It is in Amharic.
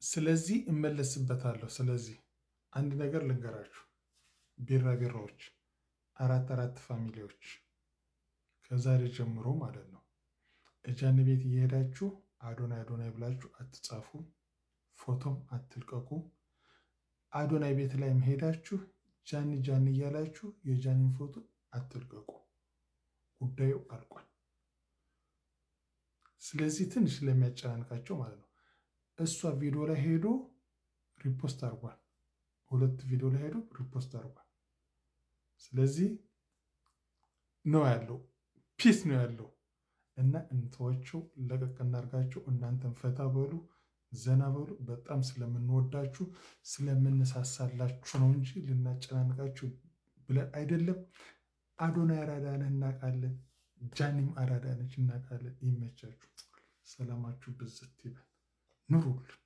ስለዚህ እመለስበታለሁ። ስለዚህ አንድ ነገር ልንገራችሁ፣ ቢራቢሮዎች፣ አራት አራት family ዎች ከዛሬ ጀምሮ ማለት ነው እጃን ቤት እየሄዳችሁ አዶናይ አዶናይ ብላችሁ አትጻፉ፣ ፎቶም አትልቀቁ። አዶናይ ቤት ላይ መሄዳችሁ ጃኒ ጃኒ እያላችሁ የጃኒን ፎቶ አትልቀቁ። ጉዳዩ አልቋል። ስለዚህ ትንሽ ስለሚያጨናንቃቸው ማለት ነው። እሷ ቪዲዮ ላይ ሄዶ repost አድርጓል። ሁለት ቪዲዮ ላይ ሄዶ repost አድርጓል። ስለዚህ ነው ያለው፣ peace ነው ያለው እና እንተዋቸው፣ ለቀቅ እናርጋቸው። እናንተን ፈታ በሉ፣ ዘና በሉ። በጣም ስለምንወዳችሁ ስለምንሳሳላችሁ ነው እንጂ ልናጨናንቃችሁ ብለን አይደለም። አዶናይ አራዳ ነህ እናውቃለን። ጃኒም አራዳ ነች እናውቃለን። ይመቻችሁ። ሰላማችሁ ብዝት ይበል። ኑሩልን።